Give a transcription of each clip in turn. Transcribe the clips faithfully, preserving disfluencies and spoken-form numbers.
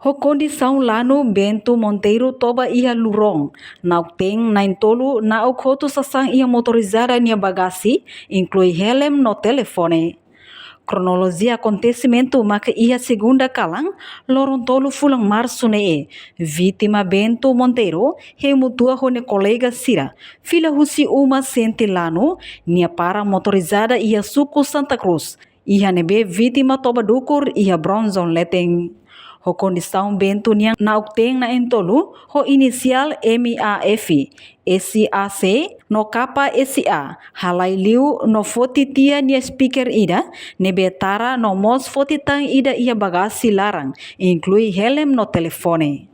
Ho kondisaun lanu, Bento Monteiro toba iha Luron, na'ok-teen na'in-tolu na'ok hotu sasán iha motorizada nia bagasi, inklui helm no telefone. Kronolojia akontesimentu maka iha segunda kalan, loron tolu fulan Marsu ne'e, vítima Bento Monteiro hemu tua ho nia kolega sira fila husi uma sente lanu, nia para motorizada iha suku Santa Cruz, iha ne'ebé vítima toba dukur iha bronjong leten. Ho kondisaun Bento nian na'ok-teen na'in-tolu ho inisiál M A F, S A C no K S A, halai liu no foti tiha nia speaker ida ne'ebé tara no mós foti tan ida iha bagasi laran, inklui helm no telefone.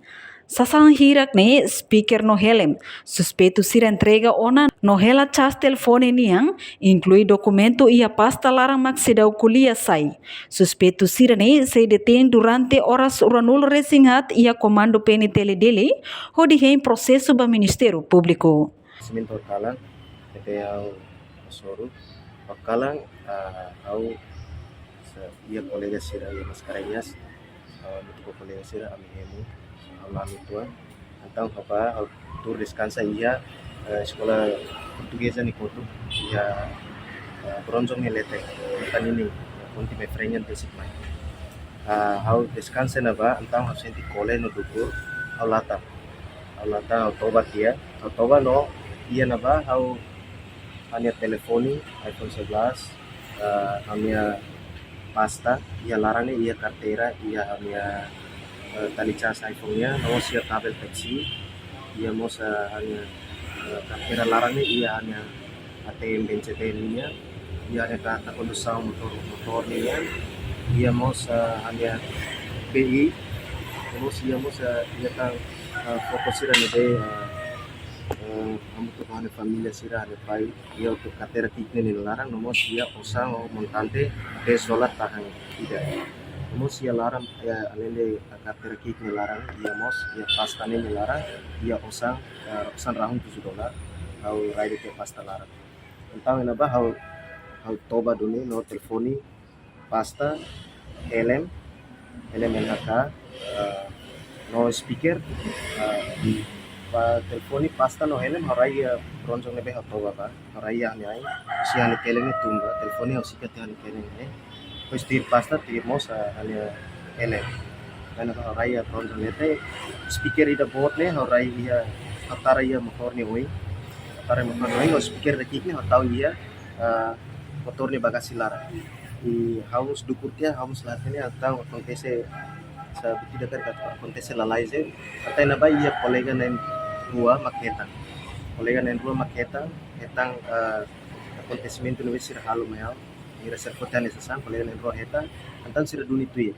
Sasán hirak ne'e, speaker no helm, suspeitu sira entrega ona no hela cas telefone nian, inklui dokumentu iha pasta laran mak seidauk ko'alia sai. Suspeitu sira-ne'e sei detein durante oras ruanulu-resin-haat iha Komandu P N T L Dili, hodi hein prosesu ba Ministériu Públiku. Siminto kalan, P T L Soro, ho kalan, ah, ha'u, se-, iha kolega sira iha Mascarenhas, ah, hamutuk ho kolega sira ami hemu, ha'u lanu tua. Entaun ha'u bá, ha'u tuur deskansa iha, eh, eskola portugeza nia kotuk, iha, eh, bronjong nia leten, Tanini, Ponte Mefrenha Basic Mai. Ah, ha'u deskansa ne'ebá, entaun ha'u sente kole no dukur, ha'u latan. Ha'u latan, ha'u toba tiha, ha'u toba no iha ne'ebá, ha'u ha'u-nia telefone, iPhone sebelas, eh, ha'u-nia pasta, iha laran ne'e, iha karteira, iha ha'u-nia, eh, tali cas iPhone nian, no mós iha kabel Type-C, iha mós, eh, ha'u-nia, eh, karteira laran ne'e, iha ha'u-nia A T M BNCTL nian, iha ha'u-nia karta kondusaun motór, motór nian, iha mós, eh, ha'u-nia B I, no mós iha mós, eh, iha tan, eh, foto sira ne'ebé, eh, eh, hamutuk ho ha'u-nia família sira, ha'u-nia pai, iha hotu karteira ki'ik ne'e nia laran, no mós iha osan ho montante dez dolar tahan ida. No mós iha laran, iha alende karteira ki'ik nia laran, iha mós iha pasta ne'e nia laran, iha osan, eh, osan rahun tujuh dolar, ha'u rai de'it iha pasta laran. Entaun iha ne'ebá ha'u, ha'u toba duni no telefone, pasta, helm, helm N H K, eh, no speaker, eh, ba telefone, pasta no helm, ha'u rai iha bronjong ne'ebé ha'u toba bá, ha'u rai iha ha'u-nia ain, husi ha'u-nia kelen ne'e tun bá, telefone ha'u sikat iha ha'u-nia kelen ne'e, depois tuir pasta, tuir mós, eh, ha'u-nia helm. Ne'e ha'u rai iha bronjong leten, speaker ida boot ne'e, ha'u rai iha, ha'u tara iha motór nia oin, ha'u tara iha motór nia oin, no speaker ida ki'ik ne'e, ha'u tau iha, eh, motór nia bagasi laran. I ha'u mós dukur tiha, ha'u mós la hatene, entaun akontese, sa buti dakar ka akontese lalais de'it, entaun iha ne'ebá iha kolega na'in-rua mak hetan. Kolega na'in-rua mak hetan, hetan, eh, akontesimentu ne'ebé sira halo mai ha'u, sira, sira foti ha'u-nia sasán, kolega na'in-rua hetan, entaun sira duni tuir.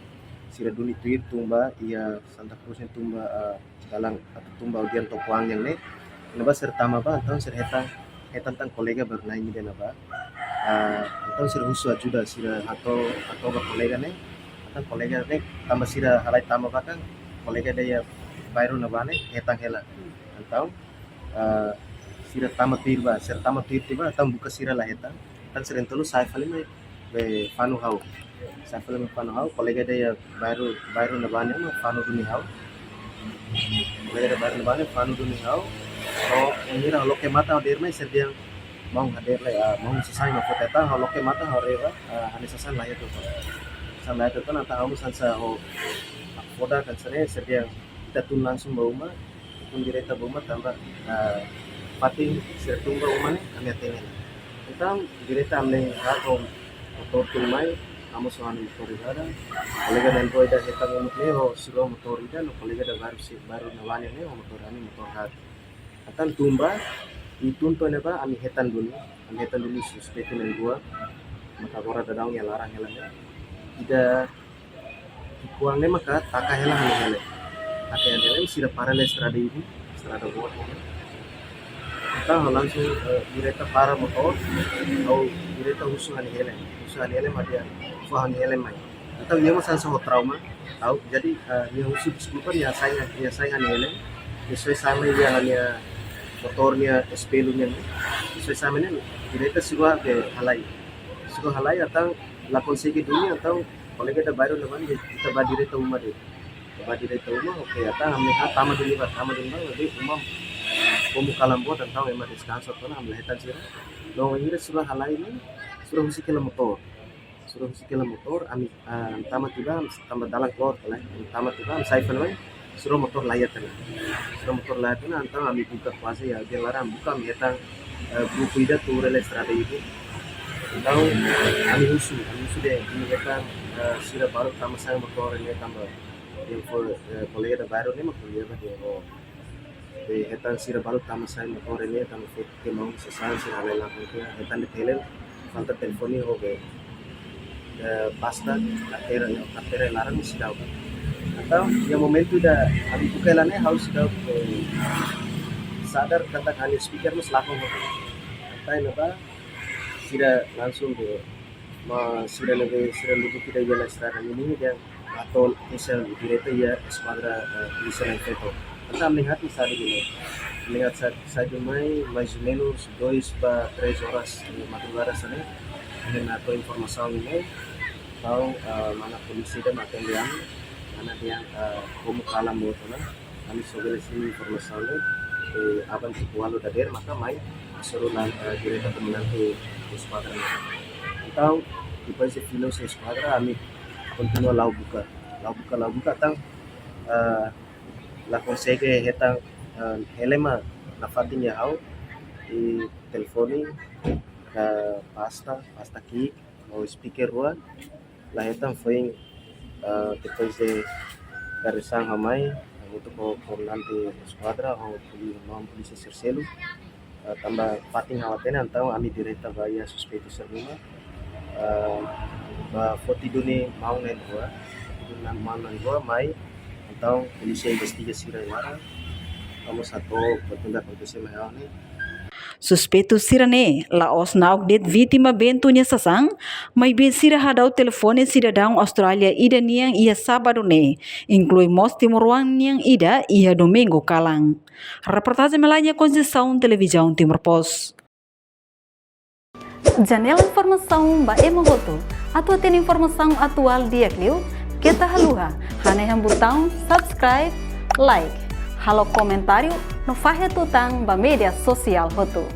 Sira duni tuir tun bá iha Santa Cruz nian tun bá, eh, dalan atu tun bá Odian Topuang nian ne'e. Iha ne'ebá sira tama bá, entaun sira hetan, hetan tan kolega baru-na'in ida ne'ebá. Ah, entaun sira husu ajuda, sira hato'o, hato'o ba kolega ne'e. Entaun kolega ne'e tanba sira halai tama bá kan, kolega ida iha bairru ne'ebá ne'e hetan hela. Entaun, ah, sira tama tuir bá, sira tama tuir tiha bá, entaun buka sira la hetan. Entaun sira na'in-tolu sa'e fali mai be fanu ha'u. Sa'e fali mai fanu ha'u, kolega ida iha bairru, bairru ne'ebá ne'e mak fanu duni ha'u. Kolega ida bairru ne'ebá ne'e fanu duni ha'u. No bainhira ha'u loke matan ha'u dehan mai sira dehan maun hadeer lai, ah, maun sasán mak foti tan, ha'u loke matan ha'u haree bá, ah, ha'u-nia sasán la iha tutan. Sasán la iha tutan, entaun ha'u mós hanesan ha'u hakfodak hanesan ne'e, sira dehan ita tun langsung ba uma, tun direta ba uma tanba, ah, fatin sira tun ba uma ne'e ami hatene. Entaun direta ami haat ho motór tun mai, ha'u mós ho ha'u-nia motór ida. Kolega na'in-rua ida hetan umut ne'e ho sira-nia motór ida, no kolega ida bairru si, bairru ne'ebá ne'e ho motór, ha'u-nia motór haat. Entaun tun bá, i tun to'o iha ne'ebá ami hetan duni, ami hetan duni suspeitu na'in-rua, maka agora daudaun iha laran hela ne'e. Ida ki'ikoan ne'e maka taka hela ha'u-nia helm. Taka hela helm, sira para iha estrada ibu, estrada boot ne'e. Entaun ha'u langsung, eh, direta para motór, ha'u direta husu ha'u-nia helm, husu ha'u-nia helm, ha'u dehan fó ha'u-nia helm mai. Entaun nia mós hanesan ho trauma, ha'u, jadi, eh, nia husu deskulpa, nia hasai, nia hasai ha'u-nia helm, nia soe-sa'e mai iha ha'u-nia motór nia espellu nian, nia soe-sa'e mai ne'e, direta sira rua be halai. Sira rua halai entaun la konsege duni, entaun kolega ida bairru ne'ebá ne'e, ita bá direta uma de'it. Ba direta uma, oke, entaun ami ha tama duni ba, tama duni ba, jadi uma komu kalan boot, entaun ema deskansa tiha ona, ami la hetan sira. No ida sira halai ne'e, sira husik hela motór. Sira husik hela motór, ami, ah, tama tiha ba, tama dalan kleur, tama tiha ba, ami sai fali mai, sira motór la iha tiha ona. Sira motór la iha tiha ona, entaun ami buka kuaze iha, dia laran buka, ami hetan, eh, grupu ida tuur hela estrada ida. Entaun ami husu, ami husu de'it, ami hetan, eh, sira balu tama sai motór ne'e tanba dehan fó, eh, kolega ida balu ne'e mak ko'alia ba dehan, oh, be hetan sira balu tama sai motór ne'e tanba fó ke mau sasán sira halai lakon tiha, hetan de'it hela, falta telefone ho be, eh, pasta, karteira, karteira laran seidauk. Entaun iha momentu ida ami buka hela ne'e ha'u seidauk, eh, sadar katak ha'u-nia speaker mós lakon hotu. Entaun ne'ebá sira langsung be, ma sira ne'ebé sira lugu ida iha estrada nini dehan atu esa direta iha eskuadra, eh, polísia na'in-feto. Entaun ami lihat saida ne'e. Ami lihat sa-, saida mai, mais ou menos dois ba três horas, eh, madrugada hanesan ne'e. Ami hetan informasaun ne'e. Entaun, eh, mana polísia ida mak atende ami. Mana dehan, eh, komu kalan boot ona. Ami só bele simu informasaun ne'e, eh, aban tipu ualu dadeer, maka mai hasoru, eh, direta komandante eskuadra. Entaun, depois de fila husi eskuadra, ami kontinua la'o buka. La'o buka, la'o buka, entaun, eh, la konsege hetan, eh, hela ema nafatin iha ha'u, i telefone, ka pasta, pasta ki'ik, ho speaker rua, la hetan foin, eh, depois de dari sana mai, hamutuk ho komandante eskuadra, ho poli-, maun polísia sira seluk, eh, tanba fatin ha'u hatene, entaun ami direta ba iha suspeitu sira numa, eh, ba foti duni maun na'in-rua, foti duni maun na'in-rua, mai, entaun polísia investiga sira iha laran, vamos a todo, por tudo acontecer mai ha'u ne'e. Suspeitu sira-ne'e la'ós na'ok de'it vítima Bento nia sasán, maibé sira hadau telefone sidadaun Austrália ida nian iha sábadu ne'e, inklui mós timoroan nian ida iha domingu kalan. Reportajen Melania Conceição, Televizaun Timor Post. Janela informasaun ba ema hotu. Atu hatene informasaun atuál di'ak liu, keta haluha hanehan butaun subscribe, like, halo komentáriu no fahe tutan ba média sosiál hotu.